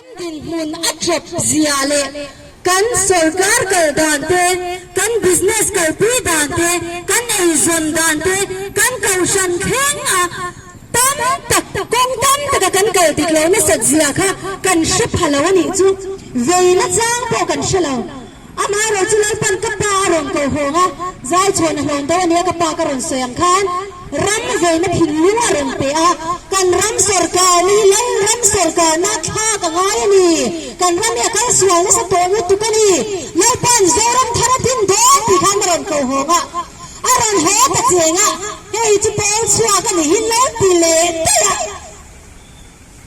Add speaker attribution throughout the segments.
Speaker 1: Kan dinhmun a tawp zia leh kan sawrkar kal dan te, kan business kalpui dan te, kan eizawn dan te, kan kohhran thleng a tam tak, kawng tam taka kan kal dik lo nasat zia kha kan hre pha lo a nih chu. Vei na chang pawh kan hre lo. Amaherawh chu Lalpan ka pa a rawn ko hawng a, zai chhuan a hlawn do a nia ka pa ka rawn sawi ang khan ram veina thinlung a rawn pe a, kan ram sawrkarna hi Lal ram sawrkarna thlak a ngai a ni, kan ram hi a kal sual nasa tawh lutuk a ni, Lalpan Zoram thar a din dawn tih khan a rawn ko hawng a, a rawn haw ta cheng a, hei chu pawl chhuak a ni hi lo ti leh daih a.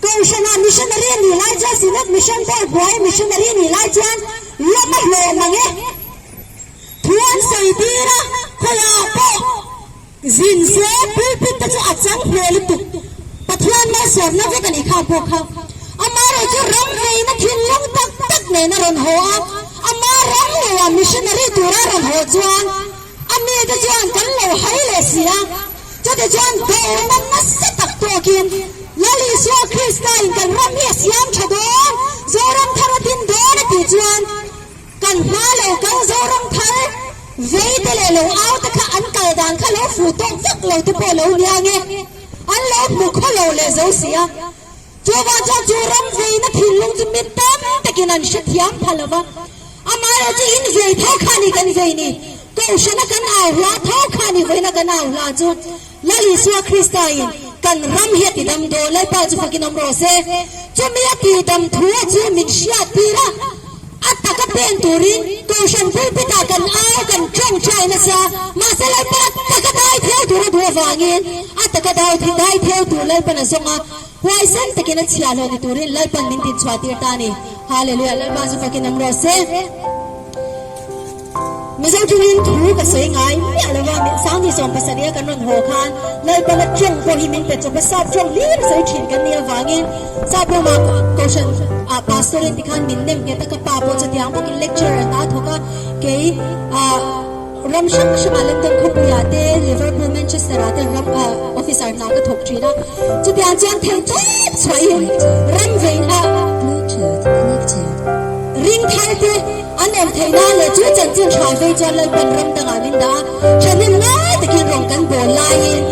Speaker 1: Kohhranah missionary a nih lai chuan Synod Mission Board buai missionary a nih lai chuan lawm a hlawh mang e. Thu an sawi tir a, khawiah pawh zin se pulpit te chu a chang hleh lutuk. Pathian malsawmna vek a nih kha pawh kha. Amaherawh chu ram veina thinlung tak tak nen a rawn haw a, ama ram loah missionary tura a rawn haw chuan a mite chuan kan lo hai leh si a. Chutichuan dawhna nasa tak tawkin Lal Isua Krista in kan ram hi a siam tha dawn, Zoram thar a din dawn a tih chuan kan hma lo kal Zoram thar vei te leh lo au te kha an kal dan kha lo fuh tawk vak lo te pawh lo nia nge an lo hmu khaw lo leh zo si a. Chuvang chuan chu ram veina thinlung chu mi tam takin an hrethiam pha lo va, amaherawhchu in vei tho kha ni kan vei ni, Kohhrana kan au hla tho kha ni vawiina kan au hla chu Lal Isua Krista in kan ram hi a ti dam dawn, Lalpa chu fakin awm rawh se. Chumi a ti dam thu a chu min hriat tir a, a taka pen turin Kohhran pulpit ah kan au kan tawngtai nasa, mahse Lalpa a taka dai theu tur a duh avangin a taka dai theu tur Lalpan a zawng a, Huaisen takin a chhiah hlawh ni turin Lalpan min tinchhuah tir ta a ni. Hallelujah! Lalpa chu fakin awm rawh se. Mizo tawngin thu ka sawi ngai miah lo va, Sangni 70 a kan rawn haw khan Lalpan a tawng pawh hi min pe chawp a, sap tawng hlir sawi thin kan nih avangin sap rama kohhran ah pastor in tikhan min nem nghet a, ka pa pawh chutiang bawkin lecturer a hna thawk a, kei ah Ram hrang hrangah London khawpuiah te, Liverpool, Manchester ah te ram officer hna ka thawk thin a. Chutiang chuan thei tawp chhuahin ram vein a ring thar te an awm theih nan leh chu chanchin tha vei chuan Lalpan ram dangah min dah a, thahnem ngai takin rawn kan bawl laiin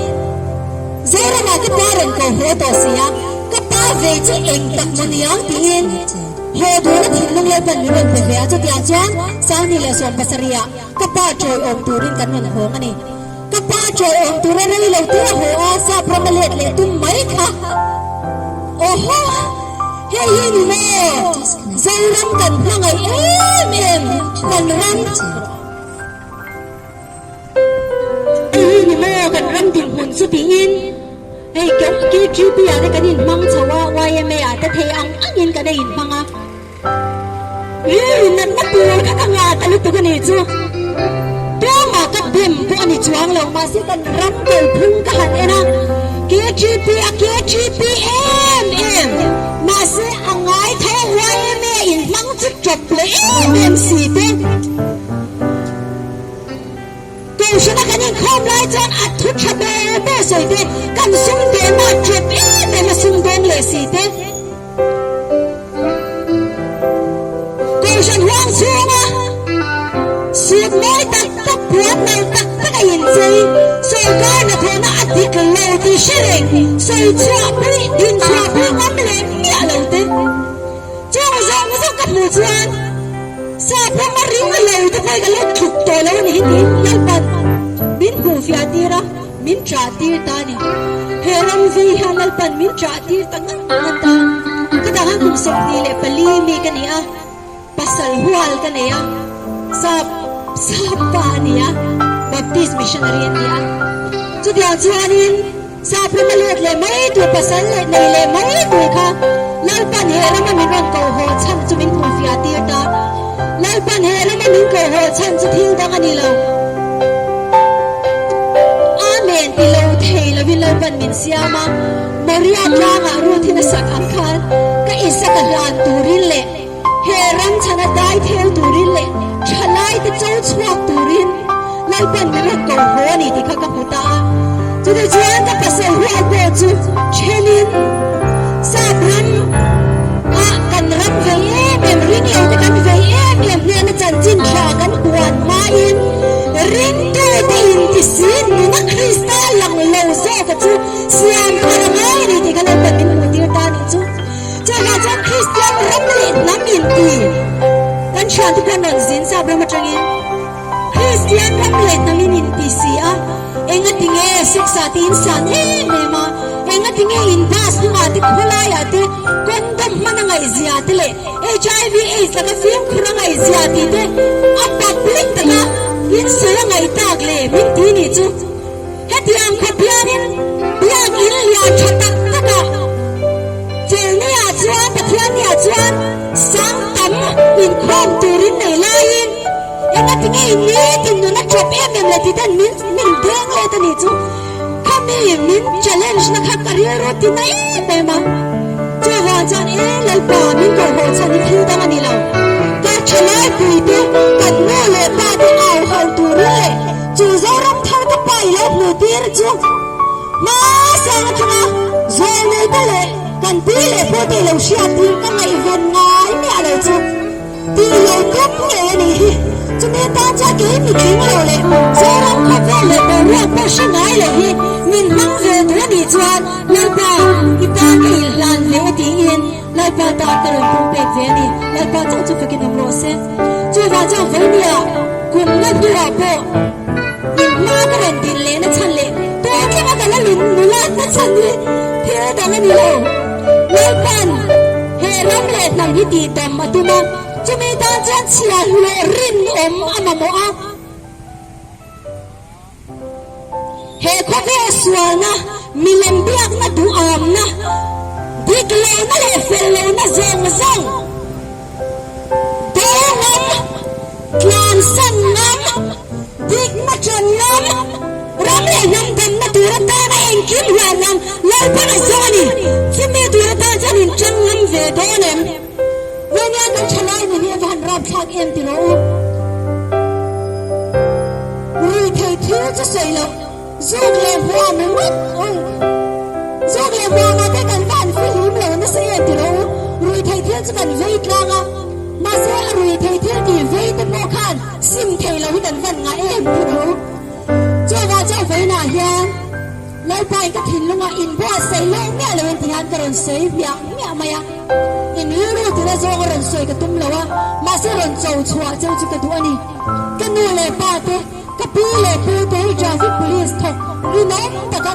Speaker 1: Zoramah ka pa rawn ko haw tawh si a, ka pa vei chu eng tak maw niang tiin haw duna thinlung Lalpan min rawn pe ve a, chutiang chuan 2017 ah Ka pa chawi awm turin kan rawn hawng a ni. Ka pa chawi awm tura rei lo te a haw a, sap ram a let leh tum mai kha. Awhaw! Hei hi ni maw? Zoram kan hmangaih em em, kan ram. Hei hi ni maw kan ram dinhmun chu tiin hei KGP ah te kan inhmang chho a, YMA ah te thei ang angin kan ei inhmang a. Rilru natna tur kha ka ngah ta lutuk a nih chu. Tumah ka bem pawh a ni chuang lo, mahse kan ram kalphung ka han en a, KGP a KGP em em, mahse a ngai tho YMA in hmang chu tawp leh em em si te. Kohhrana kan inkhawm lai chuan a thu tha ber ber sawi te, kan sumdawnna a tawp em em a sumdawng leh si te. Kohhran huang chhunga sut mawi tak tak, puan nalh tak tak a inchei, sawrkar hnathawhna a dik lo tih hre reng, sawi chhuah pui, din chhuah pui ngam leh miah lo te. Chung zawng zawng ka hmuh chuan sap ram a ring lo te pawh hi ka lo tluk tawh lo a ni hi tiin Lalpan min hmuhfiah tir a. Min chah tir ta a ni. He ram vei hian Lalpan min chah tir ta ngat ngat a. Ka dang a kum 24 mi ka ni a, pasal hual ka nei a, sap sap pa a ni a, Baptist missionary a ni a. Chutiang chuanin sap rama let leh mai tur pasal leh nei leh mai tur kha Lalpan he rama min rawn koh haw chhan chu min hmuhfiah tir ta. Lalpan he rama min koh haw chhan chu thil dang a ni lo. Amen ti lo thei lovin Lalpan min siam a, Moria tlangah Ruthin a sak ang khan ka Isaka hlan turin leh he ram chhana dai theu turin leh thalai te cho chhuak turin Lalpan min rawn ko haw a ni tih kha ka hmu ta a. Chutichuan ka pasal hual pawh chu thenin sap ram ah kan. si nuna Krista lang lo zawka chu siam thar a ngai a ni tih kha Lalpan min hmuhtir ta a nih chu. Chuvang chuan Kristian ram leh hnam inti kan thiante khan rawn zin sap ram atangin Kristian ram leh hnam in inti si a, engatinge suksa te in san em em a, engatinge in bus hnungah te khawlaiah te condom hman a ngaihzia te leh HIV AIDS laka fimkhur a ngaihzia tih te a public taka in sawi a ngaih tak leh min ti nih chu. Hetiang khawp hianin biak in lian tha tak tak a, Chawlhniah chuan Pathianniah chuan sang tam inkhawm turin nei laiin engatinge in nitin nun a tawp em em le tih ten min min deng let a nih chu. Khami min challenge na kha ka rilru ti na em em a. Chuvang chuan e Lalpa min kohhawh chhan hi thil dang a ni lo. Ka thalai puite kan nu leh pa te au hauh turin leh Chu Zoram thar ka pa i lo hmuh tir chu hmasang atanga zawlnei te leh kan pi leh pu te i lo hriat tir ka ngaihven ngai miah lo chu tih lo tum ngei a nih hi. Chumi tan chuan kei mitling lo leh Zoram khawvel leh boruak pawh hre ngai lo hi min hmang ve duh a nih chuan Lalpa i tan ka inhlan ve e tiin Lalpa tan ka rawn pumpek ve a ni. Lalpa chauh chu fakin awm rawh se. Chuvang chuan vawinia kum nga hnuah pawh in hma ka rawn din leh na chhan leh tun thleng a ka la nulat na chhan hi thil dang a ni lo. Lalpan he ram leh hnam hi tihdam a tum a, chumi tan chuan chhia hlawh rinawm a mamawh a. He khawvel sualna, milem biakna duhamna, dik lohna leh fel lohna zawng zawng do ngam, tlansan ngam, dikna ṭan ngam, ram leh hnam damna tur atana engkim hlan ngam Lalpan a zawng a ni. Chumi tur atan chuan in ṭang ngam ve dawn em? Vawinia kan ṭhalai nun hi a va han rapthlak em ti rawh u. Ruithei thil chu sawi loh, zuk leh hmuam ringawt u. Zuk leh hmuamah te kan va han fihlim lo nasa em ti rawh u. Ruithei thil chu kan vei tlang a, mahse a ruithei thil tih vei te pawh khan sim thei lo hi kan van ngah em ti rawh u. Chuvang chuan vawiinah hian Lalpain ka thinlungah inbuatsaih loh miah loin ti hian ka rawn sawi hmiah hmiah mai a. In rilru tura zawng a rawn sawi ka tum lo a, mahse rawn cho chhuah cheu chu ka duh a ni. Ka nu leh pa te, ka pi leh pu te hi traffic police thawk rinawm taka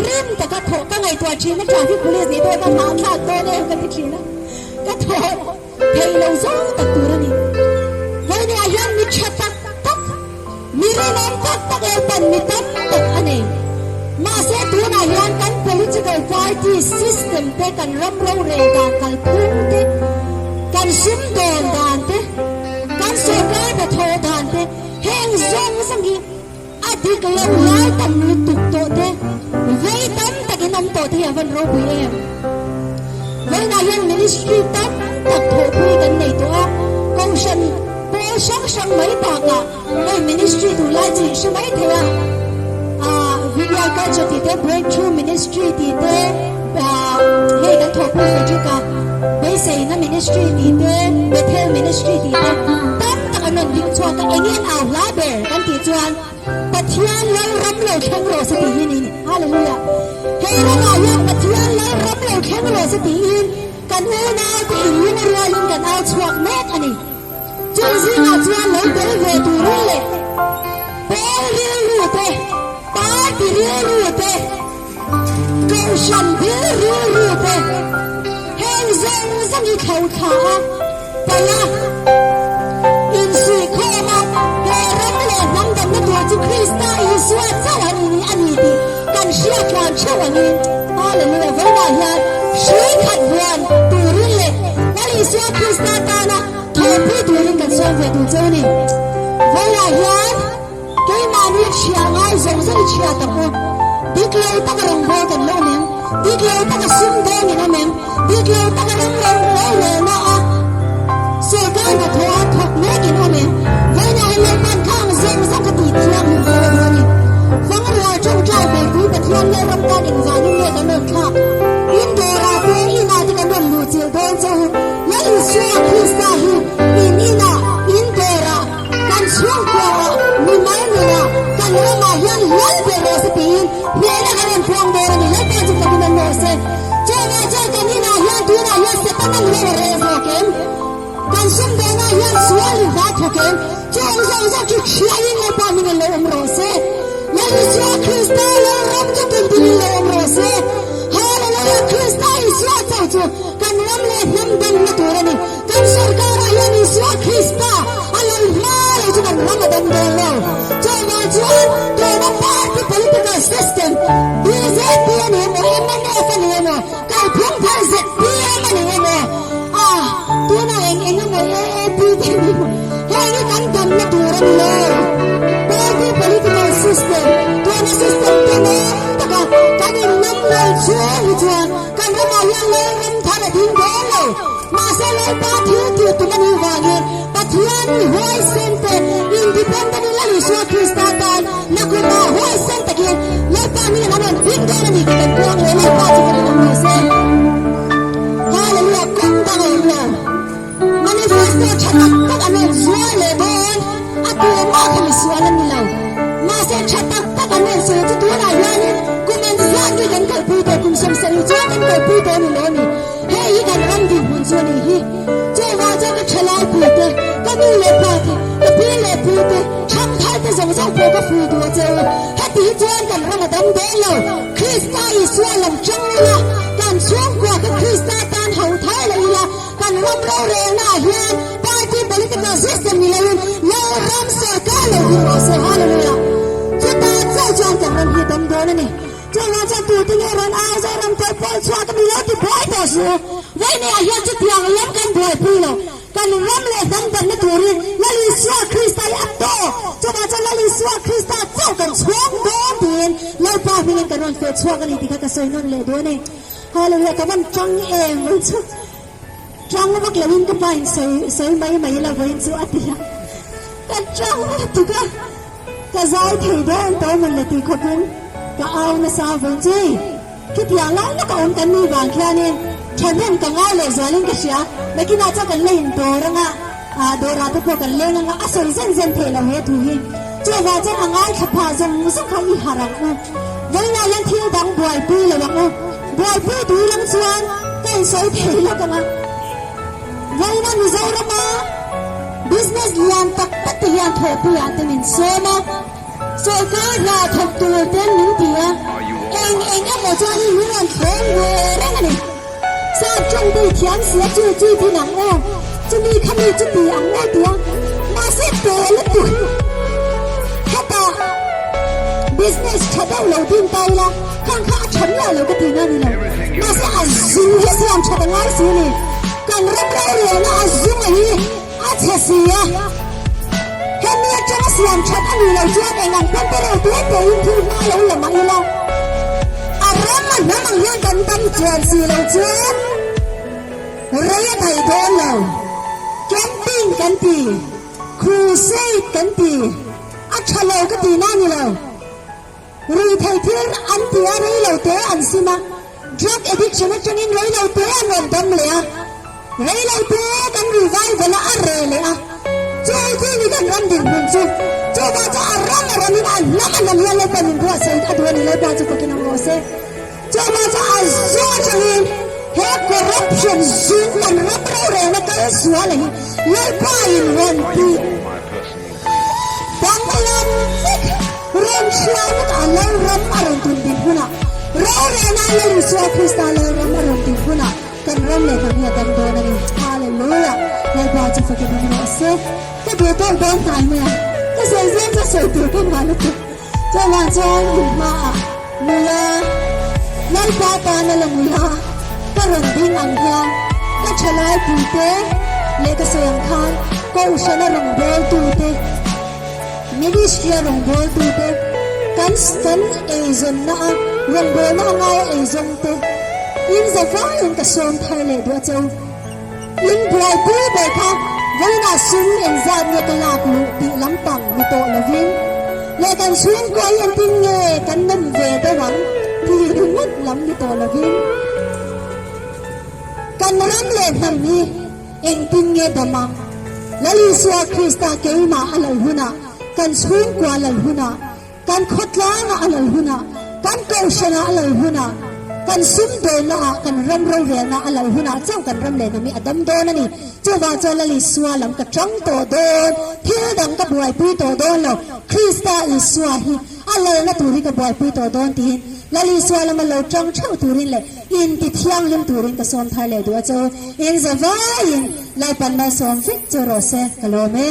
Speaker 1: rim taka thawh ka ngaihtuah thin a, traffic police nih pawh ka hahthlak dawn em ka ti thin a, ka thawh theih lo zawng tak tur a ni. Vawinia hian mi tha tak tak, mi rinawm tak tak lo pan mi tam tak a nei. Mahse tunah hian kan political party system te, kan ram rorel dan kalphung te, kan sumdawn dan te, Kan sorkar hnathawh dan te heng zawng zawng hi a dik lo lai tam lutuk tawh te, vei tam takin awm tawh te hi a van ropui em. Vawiinah hian ministry tam tak thawhpui kan nei tawh a, kohhran pawl hrang hrang mai bakah hei ministry duh lai chu in hre mai thei a, ah Vineyard Culture tih te, Breakthrough Ministry tih te, ah hei kan thawhpui Frederick a. Beiseina Ministry tih te, Bethel Ministry tih te tam tak an rawn ding chhuak a, eng en au hla ber kan tih chuan Pathian lo ram lo thleng rawh se tih hi ni. Hallelujah! He ramah hian Pathian lo ram lo thleng rawh se tiin kan unau te inlung rualin kan au chhuak mek a ni. Chung zingah chuan lo tel ve turin leh pawl rilru te, party rilru te, Kohhran bil rilru te heng zawng zawng hi thlo thla a, palh a, insuihkhawm a, he ram leh hnam damna tur chu Krista Isua chauh a ni a ni tih kan hriat tlan theuh angin Hallelujah vawiinah hian hrui khat vuan turin leh Lal Isua Krista tana thawhpui turin kan sawm ve tur cheu a ni. Vawiinah hian. Keimahni chhia ngai zawng zawng i chhia tak u. Dik lo taka rawngbâwl kan lo awm em? Dik lo taka sumdâwng in awm em? Dik lo taka ram ro rorêlna a sawrkar hnathawh a thawk mek in awm em? Vawiinah hian Lalpan kha ang zawng zawng ka tih thianghlim ve a duh a ni. Fangrual ṭawngṭai beipui Pathian leh ram tan engvangin nge kan rawn thlak? In dawrah te, inah te kan rawn luhchilh dawn che u. Lal Isua Krista hi in inah, in dawrah, Kan chhungkuaah, mimal nunah, kan ramah hian lal Man an lo reh zawk em? Kan sumdawnah hian sual in hla thawk em? Chung zawng zawng chu hriain Lalpa hmingin lo awm rawh se. Lal Isua Krista lo ram chu tundinin lo awm rawh se. Hallelujah! Krista Isua chauh chu kan ram leh hnam damna tur a ni. Kan sorkarah hian Isua Krista a lo hma lo chu kan ram a dam dawn lo. Chuvang chuan tuna party political system bjp a ni emaw, mnf a ni emaw, kalphung thar zpm a ni emaw, ah tunah eng eng emaw AAP te a ni emaw, heng hi kan damna tur a ni lo. Party political system tuna system tenawm taka kan innam lo chhung hi chuan kan ramah hian Lalram thar a ding dawn lo. Mahse Lalpa thil tih tum a nih vangin Pathian mi huaisen te independent in Lal Isua Krista tan nakuma huaisen takin Lalpa hmingin an rawn ding dawn a ni tih kan puang leh Lalpa chu kan inawm rawh se. Hallelujah kawng dang a awm lo. Manifesto tha tak tak an rawn zuar leh dawn a tumah kha misual an ni lo. Mahse tha tak tak an rawn sawi chu tunah hianin kum engzat nge kan kalpui tawh kum 70 chuan kan kalpui tawh a ni lo a ni. Hei hi kan ram dinhmun chu a nih hi. Chuvang chuan ka thalai pui te, ka nu leh pa te, ka pi leh pu te, thangthar te zawng zawng pawh ka fui duh a che u. Heti hi chuan kan ram a dam dawn lo. Krista Isua lam chang ila, kan chhungkua kha Krista tan ho thar lo ila, kan ram rorelna ah hian party political system ni loin Lalram sorkar lo ding rawh se. Hallelujah! Chutah chauh chuan kan ram hi a dam dawn a ni. Chuvang chuan tute nge rawn au Zoram tawh pawl chhuak a mi lo ti buai tawh suh. Vawiinah hian chutiang lam kan buaipui lo. Kan ram leh hnam danna turin Lal Isua Krista hi a tawk. Chuvang chuan Lal Isua Krista chauh kan chhuang dawn tiin Lalpa hmingin kan rawn feh chhuak a ni tih kha ka sawi nawn leh duh a ni. Hallelujah ka van tang em vawiin chu tang vak loin ka pa in sawi sawi mai mai ila vawiin chu a ti a. Ka tang lutuk a. Ka zai thei dawn tawh mawn le tih khawpin ka au nasa avang che. Khitiang lai lawka awm kan nih vang khianin thahnem ka ngai leh zualin ka hria. Nakinah chuan kan la indawr anga, dawrah te pawh kan leng anga a sawi zen zen theih lo he thu hi. Chuvang chuan a ngaithla phah zawng zawng kha i harh ang u. Vawiinah hian thil dang buaipui lo ang u. Buaipui tui lang chuan ka insawi thei lawk anga. Vawiina Mizorama business lian tak tak te hian thawhpuiah te min sawm a, sawrkar hna thawk tur ten min ti a, eng eng emaw chuan hi min rawn thleng ve reng a ni. Sap tawng te i thiam si a, chu chu din ang aw, chumi kha mi chu ti ang aw ti a, mahse te lutuk hetah business tha deuh lo din ta ila, Khang kha a tha miah lo ka tihna a ni lo. Mahse a zung hi siam that a ngai si ni. Kan ram rorelna a zung a hi a chhe si a. Hemi atanga siam that a nih loh chuan eng ang pawn te reuh te te in thil hma lo la mah ila. A ram a hnam ang hian kan dam chuan si lo chuan rei a daih dawn lo. Camping kan ti, crusade kan ti, a tha lo ka tihna a ni lo. Ruihtheih thil an ti a, rei lo te an sim a, drug addiction atangin rei lo te an rawn dam leh a, rei lo te kan revival a, a reh leh a, chu chu ni kan ram dinhmun chu, chuvang chu a ram a ramin a hnam a hnam hian Lalpa min buatsaih a duh a ni, Lalpa chu fakin awm rawh se. Chuvang chu a zu atangin he corruption zung kan ram rorelna kal sual a hi Lalpa in rawn tih. Danglam vek rawn hriau vek a Lalram a rawn tun din hunah, rorelna Lal Isua Krista Lalram a rawn din hunah kan ram leh hnam hi a dam dawn a ni. Hallelujah! Lalpa chu fakin awm rawh se. Ka duh tawk dawn hnai mai a, ka sawi zel chu sawi tur ka nghah lutuk. Chuvang chuan in hmaah nula, Lalpa tana la nula ka rawn ding ang hian ka thalai puite leh ka sawi ang khan Kohhrana rawngbawltute, Ministry-a rawngbawltute, kan kan eizawnna a rawngbawlna a ngaia eizawngte in zavaiin ka sawm thar leh duh a che u. In buaipui ber kha vawiinah sum engzat nge ka lak luh tih lampang ni tawh lovin leh kan chhungkua hi engtin nge kan nawm ve deuh ang tih ringawt lam ni tawh lovin kan ram leh hnam hi engtin nge dam ang? Lal Isua Krista keimah a lal hunah, kan chhungkua lal hunah, kan khawtlangah a lal hunah, kan kohhranah a lal hunah. Kan sumdawnna ah kan ram rorelna a lo hunah chauh kan ram leh hnam hi a dam dawn a ni. Chuvang chuan Lal Isua lam ka tang tawh dawn, thil dang ka buaipui tawh dawn lo, Krista Isua hi a lalna tur hi ka buaipui tawh dawn tiin Lal Isua lama lo tang theuh turin leh inti thianghlim turin ka sawm thar leh duh a chu. In zavaiin Lalpan malsawm vek chu rawh se, ka lawm e.